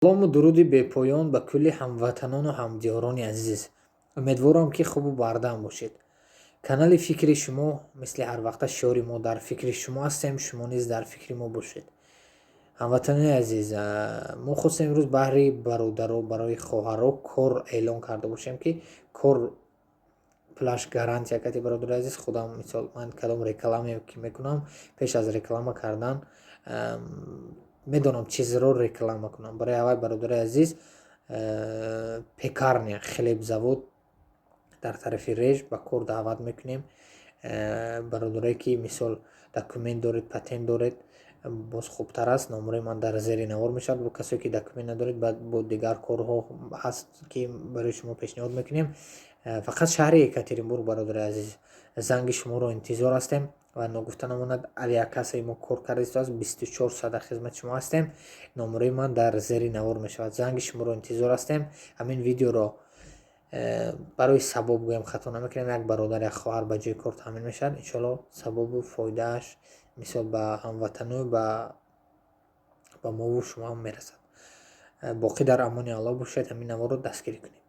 Салому дуруди бепоён ба кулли ҳамватанону ҳамдиёрони азиз. Умедворам, ки хубу бардам бошед. Канали «Фикри шумо», мисли ҳарвақта шиори мо: дар фикри шумо ҳастем, шумо низ дар фикри мо бошед. Ҳамватанони азиз, мо хостем имрӯз баҳри бародаро, барои хоҳаро кор эълон карда бошем, ки кор пулаш гарантия кати. Бародари азиз, худам, мисол, ман кадом рекламе ки мекунам, пеш аз реклама кардан медонам чизро реклама кунам. Барои аввал, бародари азиз, пекарня, хлебзавод дар тарафи Реж ба кор даъват мекунем. Бародарое ки, мисол, документ доред, патент доред, боз хубтар аст. Номерои ман дар зери навор мешавад. Бо касое ки документ надоред, бо дигар корҳо ҳаст, ки барои шумо пешниҳод мекунем. Фақат шаҳри Екатеринбург. Бародари азиз, занги шуморо интизор ҳастем. Ва ногуфта намонад, авиакассаи мо кор карда истодааст, 24 соат дар хизмати шумо ҳастем. Номерои ман дар зери навор мешавад, занги шуморо интизор ҳастем. Ҳамин видеоро барои савоб гӯям, хато намекунем, як бародар, як хоҳар ба ҷои кор таъмин мешавад, иншоалло. Савобу фоидааш, мисол, ба ҳамватану ба мову шумо ҳам мерасад. Боқӣ дар амони Аллоҳ бошед. Ҳамин наворро дастгирӣ кунед.